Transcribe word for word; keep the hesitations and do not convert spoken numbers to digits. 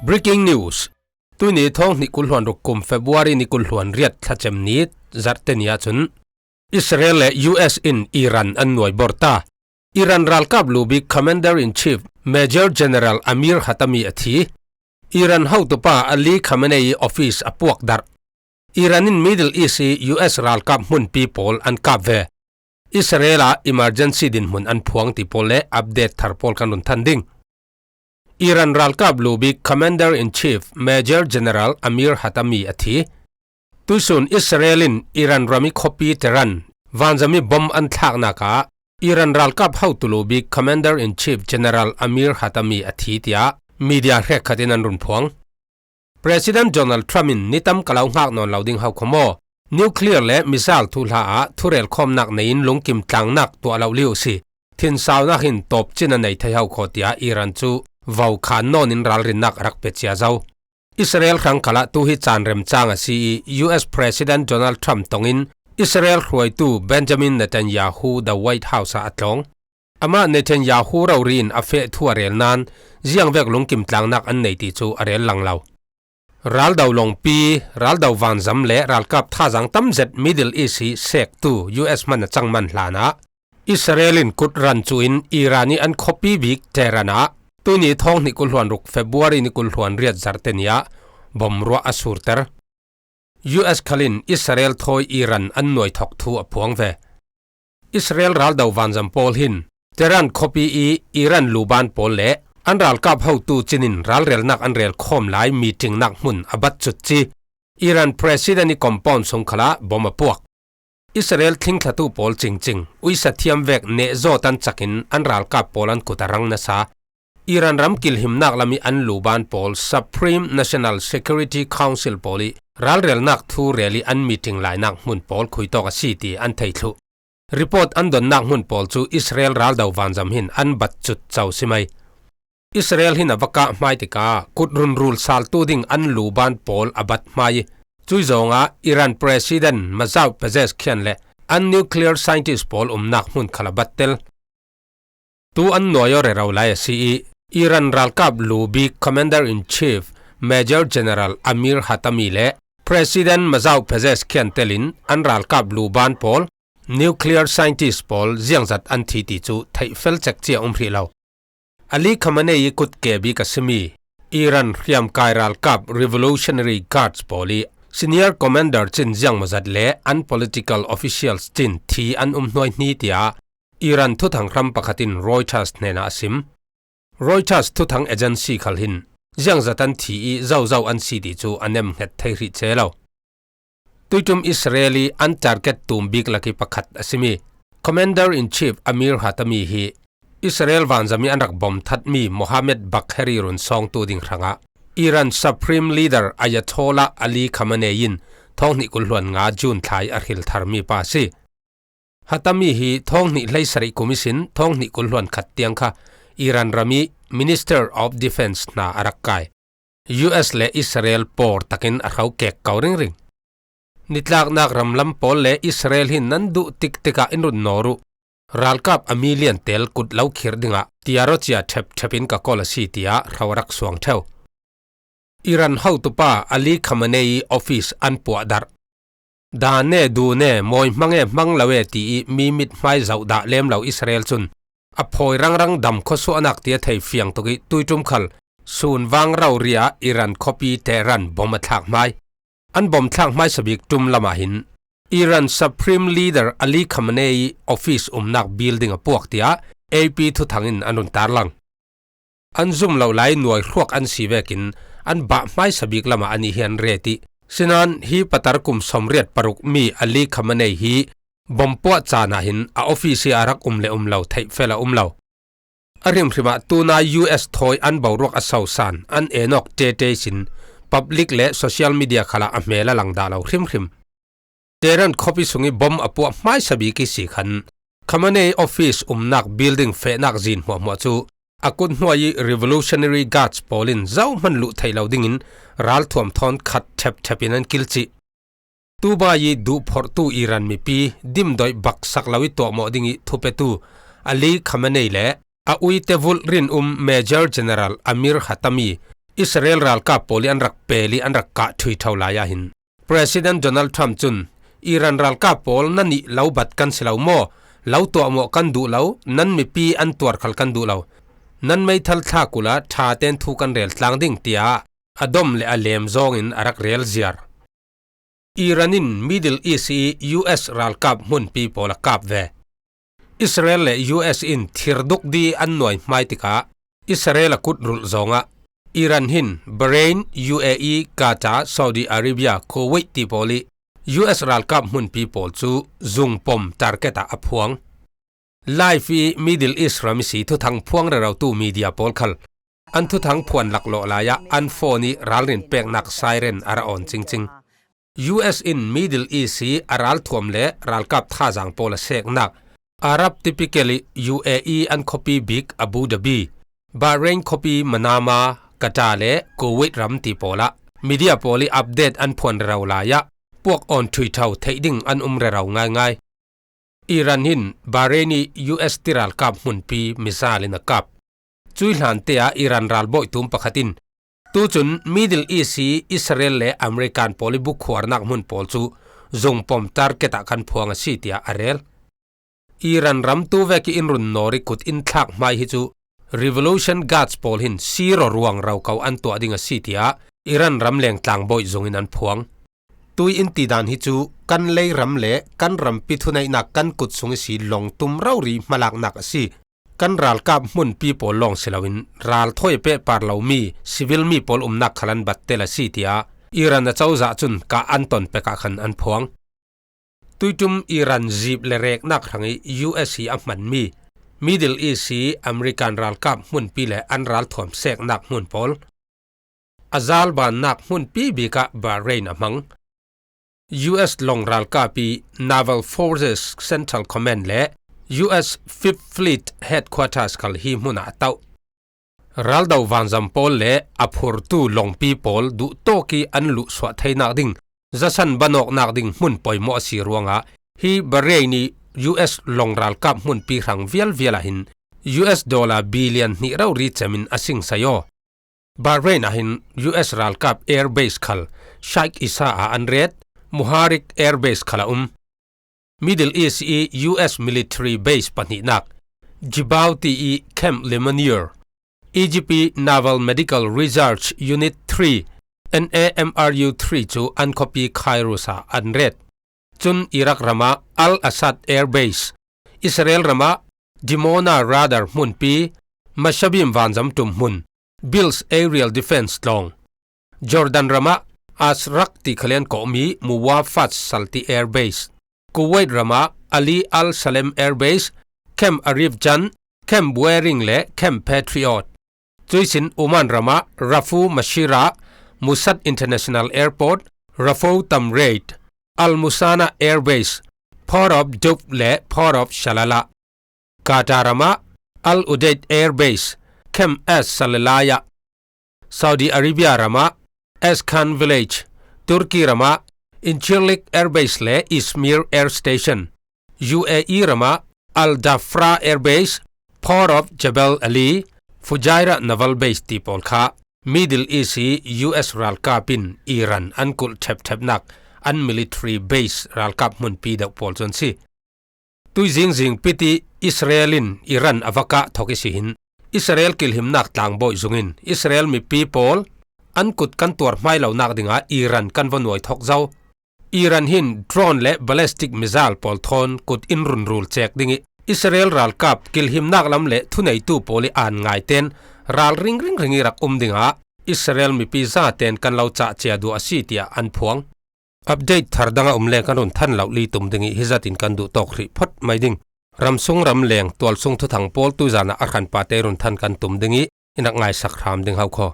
Breaking news. Tuini thawng hnih kul hluan ruk kum February ni kul hluan riat thlachem ni zarhte ni ahcun Israel le U S in Iran an nuaibor ta. Iran ralkap lubik Commander-in-Chief Major General Amir Hatami a thi. Iran hotupa Ali Khamenei office a puak darh. Iran in Middle East i U S ralkap hmunpi pawl an kap ve. Israel ah emergency dinhmun an phuang ti pawl le update thar pawl kan run than ding. Iran ralkap lubik Commander-in-Chief Major General Amir Hatami a thi. Tuisun Israel in Iran rami khuapi Tehran vanzami bom an thlaknak ah Iran ralkap hotu lubik Commander-in-Chief General Amir Hatami a thi tiah media hrekkhat in an run phuang. President Donald Trump in nitam ka lo hngak nawn lo ding hau kho maw? Nuclear le missile thuhla ah thurel khawmnak nei in lungkim tlangnak tuah lo li uh si. Thinsaunak hin tawpcin a nei thei hau kho tiah Iran cu vo khaan nawn in ralrinnak a rak pe cia zo. Israel hrang khalah tu hi caan remcang a si i U S President Donald Trump tongin Israel hruaitu Benjamin Netanyahu The White House ah a tlawng. Amah Netanyahu rori in a feh thu a rel nain ziangvek lungkim tlangnak an nei ti cu a rel lang lo. Raldo lawngpi, raldo vanzam le ralkap thazang tamzet Middle East i sektu U S hman a cang man hlanah Israel in kut ran cu in Iran i an khuapi bik Tehran ah tuini thawng hnih kul hluan ruk February ni kul hluan riat zarhte ni ah bom ruah a surter. U S khal in Israel thawi Iran an nuai thawk thu a phuang ve. Israel raldo vanzam pawl hin Tehran khuapi i Iran luban pawl le an ralkap hotu cinin ralrelnak an rel khawm lai meetingnak hmun a bat cutci Iran President i compound sung khalah bom a puak. Israel thlingthlatu pawl cingcing uisa thiam vek nehzawt an cakin an ralkap pawl an kut a rang nasa. Iran ram kilhimnak lam i an luban pawl Supreme National Security Council pawl i ralrelnak thu rel i an meeting lainak hmun pawl khuitawk a si ti an thei thluh. Report an donnak hmun pawl cu Israel raldo vanzam hin an bat cutco si mai. Israel hin a va kah hmai tikah kut runrul saltu ding an luban pawl a bat hmai i cui zawngah Iran President Masoud Pezeshkian le an nuclear scientist pawl umnak hmun khal a bat tel. Tu an nuai aw rero lai a si i Iran ralkap lubik Commander-in-Chief Major General Amir Hatami le President Masoud Pezeshkian telin an ralkap luban pawl, nuclear scientist pawl ziangzat an thi ti cu theih fel cek cia um hrih lo. Ali Khamenei i kutke bik a simi Iran hriamkai ralkap Revolutionary Guards pawl i senior commander cin ziangmawzat le an political officials cin thi an um hnuaihni tiah Iran thuthang hram pakhat in Reuters hnenah a sim. Reuters thuthang agency khal hin ziangzat an thi i zozo an si ti cu a nemhnget thei hrih ce lo. Tuiṭum Israel i an target tum bik lak i pakhat a simi Commander-in-Chief Amir Hatami hi Israel vanzam i an rak bom thatmi Mohammed Bagheri run sawngtu ding hrangah Iran Supreme Leader Ayatollah Ali Khamenei in thawng hnih kul hluan nga June thla i a hril tharmi pa a si. Hatami hi thawng hnih hleisarih kum ihsin thawng hnih kul hluan khat tiang kha Iran ram i Minister of Defense hna a rak kai. U S le Israel pawr takin a hro kek ko ringring. Nitlaknak ramlam pawl le Israel hin nan duh tik tikah in run nawr uh. Ralkap a mi liantel kut lo khirh dingah tiaraw cia ṭhepṭhep in ka kawl a si tiah hro a rak suang ṭheu. Iran hotupa Ali Khamenei office an puah darh. Dane, dune, mawi hmang e hmang lo e ti i mi mithmai zoh dah lem lo Israel cun a phawi rangrang dam khuasuahnak ti a thei fiang tuk i tuiṭum khal sunvang rori ah Iran khuapi Tehran bom a thlak hmai. An bom thlak hmaisa bik ṭum lamah hin Iran Supreme Leader Ali Khamenei office umnak building a puak tiah A P thuthang in an run tarlang. An zum lo lai nuai hruak an si vekin an bah hmaisa bik lamah anih hi an ret i sinain hi patar kum sawmriat paruk mi Ali Khamenei hi bom puah caan ah hin a office hi a rak um le um lo theih fel a um lo. A hrimhrim ah tunai U S thawi an boruak a sosan an enawk tete ihsin public le social media khalah a hmel a lang dah lo hrimhrim. Tehran khuapi sung i bom a puah hmaisa bik i si khan Khamenei office umnak building fehnak zin hmuahhmuah cu a kut hnuai i Revolutionary Guards pawl in zohman luh theih lo dingin ralthuam thawn khat ṭhepṭhep in an kilcih. Tubai i duhphorhtu Iran mipi dimdoih baksak lo i tuahmawh ding i thupetu Ali Khamenei le a uite vulh rinum Major General Amir Hatami Israel ralkap pawl ih an rak pel ih an rak kah thui tho lai ah hin President Donald Trump cun Iran ralkap pawl na nih lo bat kan si lo maw, lo tuahmawh kan duh lo, nan mipi an tuar khal kan duh lo, nan meithal thlak uhla ṭha tein thu kan rel tlang ding, tiah a dom le a lem zawngin a rak rel ziar. Iran in Middle East ih U S ralkap hmunpi pawl a kap ve. Israel le U S in thir duk di an nuai hmai tikah Israel a kut rulh zawngah Iran hin Bahrain, U A E, Qatar, Saudi Arabia, Kuwait ti pawl ih U S ralkap hmunpi pawl cu zungpom target ah a phuang. Live ih Middle East ram ihsi thuthang phuang rerotu media pawl khal an thuthang phuan laklawh lai ah an phone ih ralrin peknak siren a ra awn cingcing. U S in Middle East ih a ralthuam le ralkap thazaang pawl a seknak, Arab typical ih U A E an khuapi bik Abu Dhabi, Bahrain khuapi Manama, Qatar le Kuwait ram ti pawl ah media pawl ih update an phuan rero lai ah puak awn ṭhui tho theih ding an um rero ngaingai. Iran hin Bahrain ih U S tiralkap hmunpi missile in a kap. Cuih hlante ah Iran ralbawi tum pakhat in tucun Middle East ih Israel le American pawl ih bukhuarnak hmun pawl cu zungpom target ah kan phuang a si, tiah a rel. Iran ram tuvek ih in run nawl ih kut in thlak hmai hi cu Revolution Guards pawl hin siro ruang roko an tuah ding a si, tiah Iran ram leng tlangbawi zungin an phuang. Tui in tidan hi cu kan leiram le kan rampi thuneihnak kan kut sung ihsi lawng tum rori hmalaknak a si. Kan ralkap hmunpi pawl lawng si loin ralthawi a pehpar lomi civil mi pawl umnak khal an bat tel a si, tiah Iran a cozah cun kah an ton pek ah khan an phuang. Tuiṭum Iran zip le reknak hrangih U S ih a hmanmi Middle East ih American ralkap hmunpi le an ralthuam seknak hmun pawl, a zalbannak hmunpi bikah Bahrain a hmang. U S long ralkap ih Naval Forces Central Command le U S Fifth Fleet Headquarters khal hi hmun ah a tauh. Raldo vanzam pawl le a phurtu longpi pawl duhtawk ih an luhsuah theinak ding zasan ban awknak ding hmun poimawh a si ruangah hi Bahrain ih U S long ralkap hmunpi hrang vialvial ah hin U S dollar billion hnih rori cem in a sing sai aw. Bahrain ah hin U S ralkap airbase khal Sheikh Isa ah an ret, Muharraq airbase khal a um. Middle East ih U S military base pahnihnak, Djibouti ih Camp Lemonnier, Egypt ih Naval Medical Research Unit three, N A M R U three cu an khuapi Khairus ah an ret. Cun Iraq ramah Al-Asad Air Base, Israel ramah Dimona radar hmunpi, Mashabim vanzam ṭum hmun, Bills Aerial Defense tlawng, Jordan ramah Azraq ti khal ih an kawhmi Muwafat Salti Air Base, Kuwait ramah Ali Al Salem Air Base, Camp Arif Jan, Camp Waring le Camp Patriot. Cuihsin Oman ramah Rafu Mashira, Muscat International Airport, Rafo Tamreid, Al Musana Air Base, Port of Dub le Port of Shalala. Qatar ramah Al Udeid Air Base, Camp As Salalaya. Saudi Arabia ramah Askan Village, Turkey ramah Incirlik Air Base le Izmir Air Station, U A E ramah Al Dafra Air Base, Port of Jebel Ali, Fujairah Naval Base ti pawl kha Middle East ih U S ralkap in Iran an kulh ṭhepṭhepnak an military base ralkap hmunpi deuh pawl cu an si. Tui zingzing pit ih Israel in Iran a va kah thawk ihsi hin Israel kilhimnak tlangbawi zungin Israel mipi pawl an kut kan tuar hmai lonak dingah Iran kan va nuai thawk zo. Iran hin drone le ballistic missile pawl thawn kut in run rul cek ding ih Israel ralkap kilhimnak lam le thuneitu pawl ih an ngai ten ral ringring ring ih rak um dingah Israel mipi zaten kan lo cah cia duh a si, tiah an phuang. Update thar dang a um le kan run than lo li tum ding ih hi zat in kan duh tawk hrih phawt mai ding. Ramsung ramleng tualsung thuthang pawl tuizan ah a hranpate run than kan tum ding ih in rak ngaisak hram ding hau khaw.